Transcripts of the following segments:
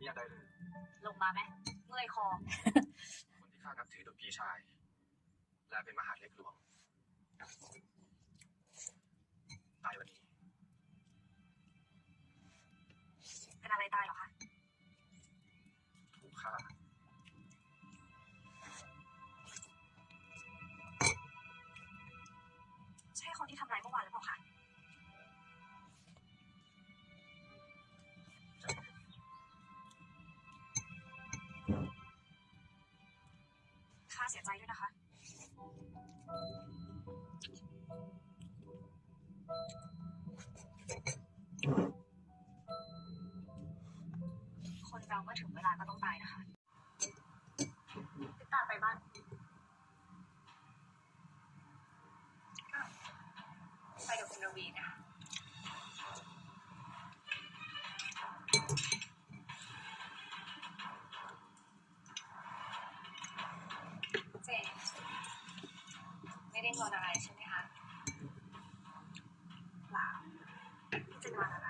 ມີອັນໃດຫຼື? ລົງມາແມ ເມື່ອຍຄໍ. ຄົນທີ່ຂ້ານັບຖືໂດຍພີ່ຊາຍ ແລະ ເປັນມະຫາດເລັກຫຼວງ ຕາຍວັນນີ້. ເປັນອະໄລຕາຍເຫລອຄະ? ຖືກຂ້າ. ໃຊ່ຄົນທີ່ທຳລາຍເມື່ອວານຫຼືເປົ່າຄະ? ຂ້າເສຍໃຈດ້ວຍນະຄະ. ຄົນເຮົາເມື່ອເຖິງເວລາກໍຕ້ອງຕາຍນະຄະ. ຕິດຕາມໄປບ້ານ ໄປກັບຄຸນລະວີນະ. ເຈນ ໄດ້ເລັ່ງຮ້ອນອະໄລໃຊ່ໄໝຄະ? ເປົ່າ ເຈນວ່າອະໄລ?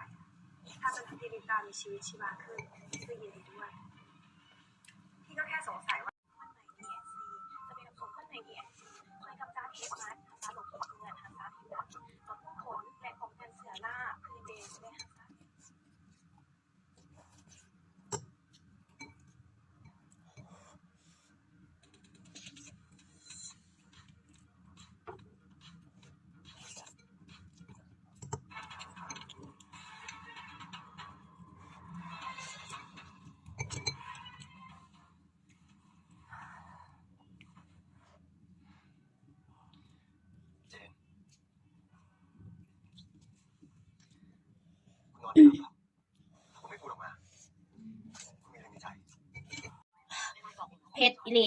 ຖ້າເປັນທີ່ລິຕາມີຊີວິດຊີວາຂຶ້ນ ກໍຍິນດີດ້ວຍ. ພີ່ກໍແຄ່ສົງໄສວ່າ ຄົນໃນ BNC ຈະເປັນຄົນໃນ BNC ຄອຍກຳຈັດເຮັດມັນ ຮັກສາໂລກເພື່ອນ ຮັກສາຜິວໜັງ ບຳລຸງຂົນ ແລະ ປ້ອງກັນເຊື້ອລາ ເພື່ອເດຊ ແລະ ຮັກສາ ເຈນ ຄຸນນອນໄດ້ແລ້ວ. ເຜັດອີ່ຫຼີ.